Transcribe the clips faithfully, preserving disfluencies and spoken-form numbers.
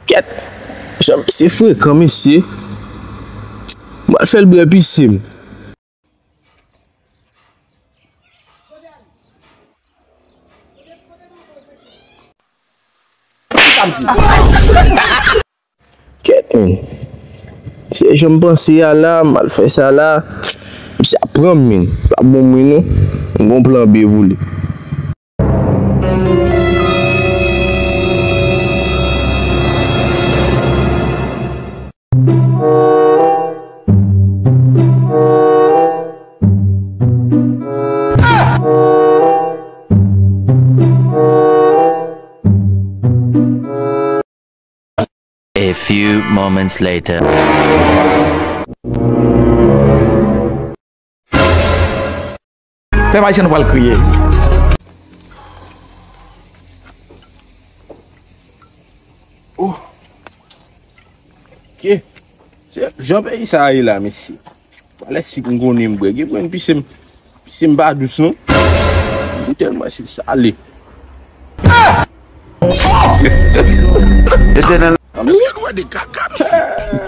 Kèt! Jan misye frekan, mesye. M pral fè l bwè pise m. Kèt, men. Se jan m panse a la, m al fè sa la. Misye ap pran m, men. Pa bon mwen, non. M gon plan B pou li. A few moments later. Pèp ayisyen, nou pral kriye. Oh. Ke se jan peyi sa a ye la, mesye. Pale sik m konnen m bwè. Gen mwen pise m, pise m pa dous non. M tèlman se sale. Etènèl. Mesye, nou wè de kaka, mesye.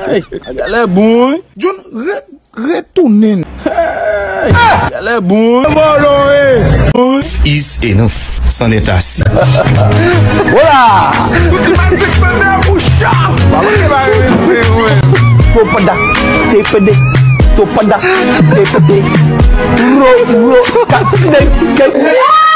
Hey, sa a lè bon, wi. John, re-, retounen. Hey, sa a lè bon, wi. Is enough, c'en est assez. Hola! Tout imaj sèk sènè boucha. Mwen te ba remense, wi. Topada, tepede, topada, tepede. Ro, ro, ka, de, de.